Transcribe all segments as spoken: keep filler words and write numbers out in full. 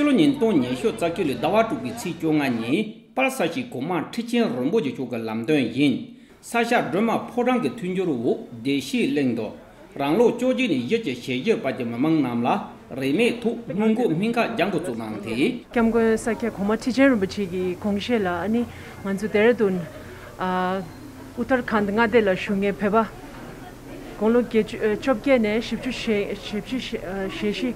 ཕྱི་ལོ་ཉིས་སྟོང་ཉི་ཤུ་རྩ་བཅུ་ལོའི་ཟླ་བ་དྲུག་པའི་ཚེས་བཅོ་ལྔ་ཉིན་དཔལ་ས་སྐྱའི་གོང་མ་ཁྲི་ཆེན་རིན་པོ་ཆེ་མཆོག་གི་ལམ་སྟོན་བཞིན། ས་སྐྱ་སྒྲོལ་མ་ཕོ་བྲང་གི་མཐུན་འགྱུར་འོག་བདེ་སྐྱིད་གླིང་དུ། རང་ལོ་བཅོ་བརྒྱད་ནས་བཞི་བཅུ་ཞེ་བཞི་བར་གྱི་མི་མང་རྣམས་ལ་རིན་མེད་ཐོག་སྔོན་འགོག་སྨན་ཁབ་རྒྱག་འགོ་བཙུགས་གནང་སྟེ། སྐྱབས་མགོན་ས་སྐྱ་གོང་མ་ཁྲི་ཆེན་རིན་པོ་ཆེ་གི་དགོངས་བཞེད་ལ་ཨ་ནི་ང་ཚོ་ལྡེ་ར་ལྡུན། ཨ། ཨུ་ཏར་ཁཱན་མངའ་སྡེ་ལ་བཞུགས་མཁན་བོད་པ། དགུང་ལོ་བརྒྱད་ཅུ་ཨ། བཅོ་བརྒྱད་ནས་བཞི་བཅུ་ཞེ་བཞི་བཅུ་ཞེ་ཨ། ཞེ་བཞི།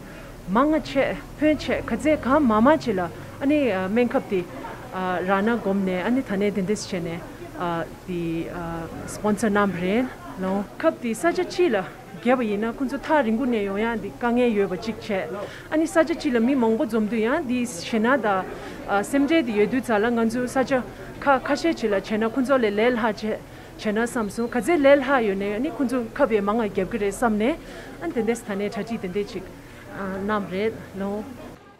མང་ང་ཆེ་ཕོན་ཆེ་ག་ཚད་གང་མང་མང་ཅིག་ལ་ཨ་ནི་ཨ། སྨན་ཁབ་དེ་ཨ། རང་ན་བསྒོམས་ནས་ཨ་ནི་ད་ནས་དེ་འདྲས་བྱས་ནས་ཨ། དེ་ཨ། སི་པོན་སར་གནང་བ་རེད་ལོ། ཁབ་དེ་ས་ཆ་གཅིག་ལ་བརྒྱབ་པ་ཡིན་ན་ཁོང་ཚོ་ཐག་རིང་པོ་ནས་ཡོང་ཡག་འདི་དཀའ་ངལ་ཡོད་པ་གཅིག་བྱས། ཨ་ནི་ས་ཆ་གཅིག་ལ་མི་མང་པོ་འཛོམས་དུས་ཡང་འདི་ཞེད་སྣང་དང་ཨ། སེམས་ཁྲལ་དེ་ཡོད་དུས་ཙང་ལ་ང་ཚོ་ས་ཆ་ཁག་ཁ་ཤས་ཅིག་ལ་བྱས་ན་ཁོང་ཚོ་ལས་ལས་སླ་བྱས། བྱས་ན་བསམ་སོང་། ག་ཚད་ལས་སླ་ཡོད་ནའི་ཨ་ནི་ཁོང་ཚོ་ཁབ་ཡས་མང་ང་རྒྱབ་ཀྱི་རེད་བསམ་ནས་ཨ་ནི་དེ་འདྲས་ད་ནས་གྲ་སྒྲིག་དེ་འདྲས་ཅིག་ཨ། གནང་བ་རེད་ལོ།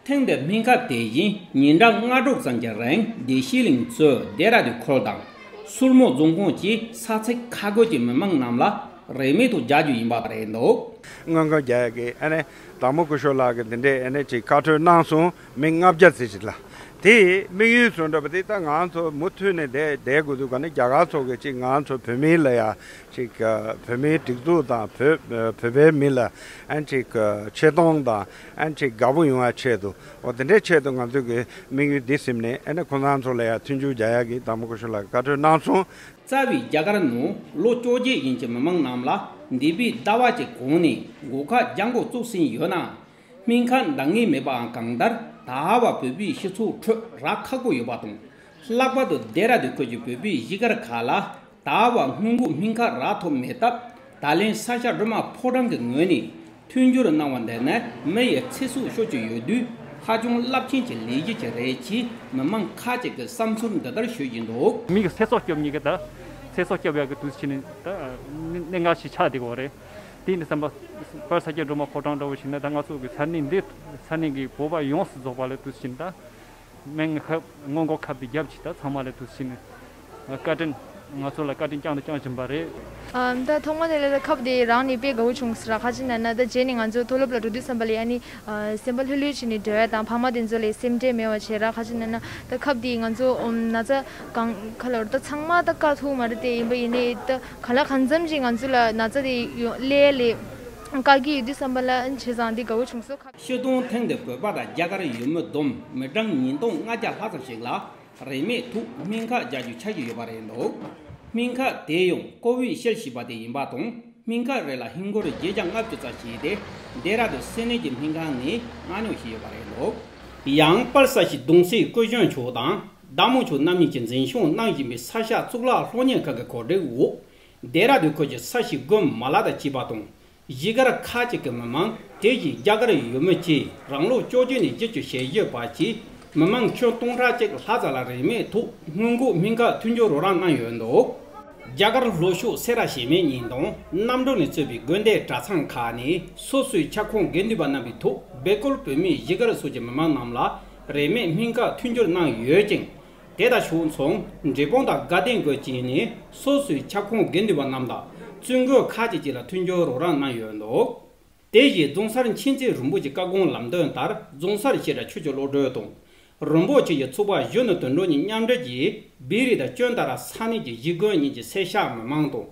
ཐེངས་འདིའི་སྨན་ཁབ་དེ་བཞིན་ཉིན་གྲངས་ལྔ་དྲུག་ཙམ་གྱི་རིང་བདེ་སྐྱིད་གླིང་གཙོས་ལྡེ་ར་ལྡུན་ཁུལ་དང་སུར་མོ་རྫོང་ཁོངས་ཀྱི་ས་ཚིགས་ཁག་བགོས་ཀྱི་མི་མང་རྣམས་ལ་རིན་མེད་དུ་རྒྱག་རྒྱུ་ཡིན་པ་རེད་འདུག། སྔོན་འགོག་རྒྱག་ཡག་གི་ཨ་ནི་དར་མོ་སྐུ་ཞབས་ལགས་ཀྱིས་འདི་འདྲས་ཨ་ནི་ཅིག་བཀའ་འཁྲོལ་གནང་སོང་། མི་ལྔ་བརྒྱ་ཙམ་ཞིག་ལ། དེ་དམིགས་ཡུལ་བཟོ་འདྲ་པོ་དེ་ད་ང་ཚོ་མུ་མཐུད་ནས་བསྡད་བསྡད་དགོས་འདུག་ག་ནི་རྒྱ་གར་ཚོ་གི་ཅིག་ང་ཚོ་བོད་མི་ལ་ཡ་ཅིག་བོད་མིའི་སྒྲིག་འཛུགས་དང་བོད་བོད་པའི་མི་ལ་ཨ་ནི་ཅིག་ཆེ་མཐོང་དང་ཨ་ནི་ཅིག་དགའ་པོ་ཡོང་བའི་ཆེད་དུ་འོ་དེ་འདྲའི་ཆེད་དུ་ང་ཚོ་གི་དམིགས་ཡུལ་འདི་ཟིན་ནས་ཨ་ནི་ཁོང་རྣམ་ཚོ་ལ་ཡ་མཐུན་འགྱུར་རྒྱག་ཡག་གི་དར་མོ་སྐུ་ཞབས་ལགས་ཀྱིས་བཀའ་འཁྲོལ་གནང་སོང་། རྩ་བའི་རྒྱ་གར་ནང་ལོ་བཅོ་བརྒྱད་ཡན་གྱི་མི་མང་རྣམས་ལ་འདས་པའི་ཟླ་བ་གཅིག་གོང་ནས་འགོག་ཁབ་རྒྱག་འགོ་བཙུགས་ཟིན་ཡོད་ན། སྨན་ཁབ་འདང་ངེས་མེད་པའང་གང་ལྟར་ད་བར་བོད་པའི་སྤྱི་ཚོགས་ཁྲོད་རག་ཁག་པོ་ཡོད་པ་དང་། ལྷག་པར་དུ་ལྡེ་ར་ལྡུན་ཁུལ་གྱི་བོད་པའི་གཞིས་སྒར་ཁག་ལ་ད་བར་སྔོན་འགོག་སྨན་ཁབ་རག་ཐུབ་མེད་སྟབས། ད་ལན་ས་སྐྱ་སྒྲོལ་མ་ཕོ་བྲང་གི་ངོས་ནས་མཐུན་འགྱུར་གནང་བ་འདི་ནི་མི་ཡི་ཚེ་སྲོག་ཤོར་གྱི་ཡོད་དུས་ཧ་ཅང་རླབས་ཆེན་གྱི་ལས་གཞི་ཅིག་རེད་ཅེས་མི་མང་ཁག་ཅིག་གིས་བསམ་ཚུལ་འདི་ལྟར་ཞུ་བཞིན་འདུག། མི་གི་ཚེ་སྲོག་སྐྱོབ་མཁན་གྱི་ད་ཚེ་སྲོག་སྐྱོབ་ཡག་གི་དུས་ཕྱིན་ནས་ད་གནད་འགག་ཞིག་ཆགས་བསྡད་ཀྱི་ཡོད་རེད། དེ་ཡིན་དུས་ཙམ་པ་དཔལ་ས་སྐྱ་སྒྲོལ་མ་ཕོ་བྲང་འདྲ་བོ་ཞིག་ན་ད་ང་ཚོ་གི་ས་གནས་འདི་ས་གནས་ཀྱི་བོད་པ་ཡོངས་སུ་རྫོགས་པ་ལ་དུས་ཕྱིན་ད། སྨན་ཁབ་སྔོན་འགོག་ཁབ་དེ་རྒྱབ་ཅིག་ད་ཚང་མ་ལ་དུས་ཕྱིན་བཀའ་དྲིན་ང་ཚོ་ལ་བཀའ་དྲིན་བསྐྱངས་དང་བསྐྱང་བཞིན་པ་རེད། ཨམ། ད་ཐོག་མ་དེ་ལ་ད་ཁབ་དེ་རག་ནས་དཔེ་དགའ་བོ་བྱུང་ཟེར་ར། ག་ཅི་ན་ན་ད་རྗེས་ནས་ང་ཚོ་མཐོ་སློབ་ལ་འགྲོ་དུས་ཙམ་པ་ལ་ཨ་ནི་ཨ། སེམས་པ་ལྷོད་ལྷོད་བྱས་ནས་འགྲོ་ཡ་དང་ཕ་མ་དེ་ཚོ་ལ་སེམས་ཁྲལ་མེད་པ་བྱས་ར། ག་ཅི་ན་ན་ད་ཁབ་དེ་ང་ཚོ་ཨམ། ན་ཚ་གང་ག་ལ་ད་ཚང་མ་ད་བཀག་ཐུབ་མ་རེད་དེ། ཡིན་པ་ཡིན་ནའི་ད་ག་ལ་གང་འཚམ་ཅིག་ང་ཚོ་ལ་ན་ཚ་དེ་ཡོང་སླེབས་ལེ་བཀག་གི་ཡོད་དུས་ཙམ་པ་ལ་ཨ་ནི་བྱས་ཙང་དེ་དགའ་བོ་བྱུང་སོང་ཁབ། སྤྱིར་བཏང་ཐེངས་འདིར་བོད་པ་དང་རྒྱ་གར་ཡུལ་མི་བསྡོམས་མི་གྲངས་ཉིས་སྟོང་ལྔ་བརྒྱ་ལྷག་ཙམ་ཞིག་ལ་རིན་མེད་ཐོག་སྨན་ཁབ་རྒྱག་རྒྱུ་ཆགས་ཀྱི་ཡོད་པ་རེད་འདུག། སྨན་ཁབ་དེ་ཡང་ཀོ་ཝི་ཤིལ་ཞེས་པ་དེ་ཡིན་པ་དང་། སྨན་ཁབ་རེ་ལ་ཧིན་སྒོར་བརྒྱད་བརྒྱ་ལྔ་བཅུ་ཙམ་བྱས་ཏེ། ལྡེ་ར་ལྡུན་སེམས་ནད་ཀྱི་སྨན་ཁང་ནས་མངགས་ཉོ་བྱས་ཡོད་པ་རེད་འདུག། ཡང་དཔལ་ས་སྐྱའི་གདུང་སྲས་སྐུ་གཞོན་མཆོག་དང་བདག་མོ་མཆོག་རྣམ་གཉིས་ཀྱིས་འཛིན་སྐྱོང་གནང་བཞིན་པའི་ས་སྐྱ་གཙུག་ལག་སློབ་གཉེར་ཁང་གི་གོ་སྒྲིག་འོག། ལྡེ་ར་ལྡུན་ཁུལ་གྱི་ས་ཞིང་དགོན་མ་ལག་དང་བཅས་པ་དང་། གཞིས་སྒར་ཁག་ཅིག་གི་མི་མང་། དེ་བཞིན་རྒྱ་གར་ཡུལ་མི་བཅས་རང་ལོ་བཅོ་བརྒྱད་ནས་བཞི་བཅུ་ཞེ་བཞི་བར་གྱི་མི་མང་ཁྱོན་སྟོང་ཕྲག་གཅིག་ལྷག་ཙམ་ལ་རིན་མེད་ཐོག་སྔོན་འགོག་སྨན་ཁབ་མཐུན་འགྱུར་རོགས་རམ་གནང་ཡོད་འདུག། རྒྱ་གར་ལྷོ་ཕྱོགས་སེ་ར་བྱེས་སྨད་གཉིས་དང་གནམ་གྲུ་ནས་གཙོས་པའི་དགོན་སྡེ་གྲྭ་ཚང་ཁག་ནས་སོ་སོའི་ཁྱབ་ཁོངས་དགེ་འདུན་པ་རྣམ་པའི་ཐོག་སྦེལ་ཀོབ་བོད་མིའི་གཞིས་སྒར་སོགས་ཀྱི་མི་མང་རྣམས་ལ་རིན་མེད་སྨན་ཁབ་མཐུན་འགྱུར་གནང་ཡོད་ཅིང་། དེ་དང་ཕྱོགས་མཚུངས་འབྲས་སྤུངས་དང་དགའ་ལྡན་དགོན་བཅས་ནས་སོ་སོའི་ཁྱབ་ཁོངས་དགེ་འདུན་པ་རྣམས་དང་བཙུན་དགོན་ཁག་ཅིག་བཅས་ལ་མཐུན་འགྱུར་རོགས་རམ་གནང་ཡོད་འདུག། དེ་བཞིན་རྫོང་སར་མཁྱེན་བརྩེ་རིན་པོ་ཆེའི་བཀའ་དགོངས་ལམ་སྟོན་ལྟར་རྫོང་སར་ཤེས་རབ་ཆོས་ཀྱི་བློ་གྲོས་དང་། རིན་པོ་ཆེ་ཡི་ཚོགས་པ་གཞོན་ནུ་དོན་གྲུབ་གཉིས་མཉམ་འབྲེལ་གྱིས་བེ་རི་དང་ཅོན་ཏ་ར་ས་གནས་ཀྱི་གཞིས་དགོན་གཉིས་ཀྱི་སེར་སྐྱ་མི་མང་དང་།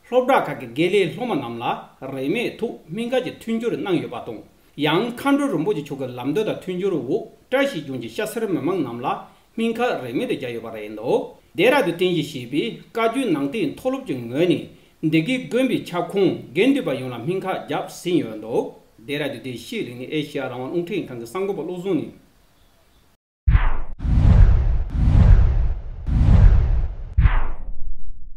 སློབ་གྲྭ་ཁག་གི་དགེ་ལས་སློབ་མ་རྣམས་ལ་རིན་མེད་ཐོག་སྨན་ཁབ་ཀྱི་མཐུན་འགྱུར་གནང་ཡོད་པ་དང་། ཡང་མཁའ་འགྲོ་རིན་པོ་ཆེ་མཆོག་གི་ལམ་སྟོན་དང་མཐུན་འགྱུར་འོག་བཀྲ་ཤིས་ལྗོངས་ཀྱི་སྐྱ་སེར་མི་མང་རྣམས་ལ་སྨན་ཁབ་རིན་མེད་དུ་བརྒྱབ་ཡོད་པ་རེད་འདུག། ལྡེ་ར་ལྡུན་རྟེན་གཞི་བྱས་པའི་བཀའ་བརྒྱུད་ནང་བསྟན་མཐོ་སློབ་ཀྱི་ངོས་ནས་འདི་གའི་དགོན་པའི་ཁྱབ་ཁོངས་དགེ་འདུན་པ་ཡོངས་ལ་སྨན་ཁབ་བརྒྱབ་ཟིན་ཡོད་འདུག། ལྡེ་ར་ལྡུན་བདེ་སྐྱིད་གླིང་ནས་ཨེ་ཤེ་ཡ་རང་དབང་རླུང་འཕྲིན་ཁང་གི་གསར་འགོད་པ་བློ་བཟང་ནས།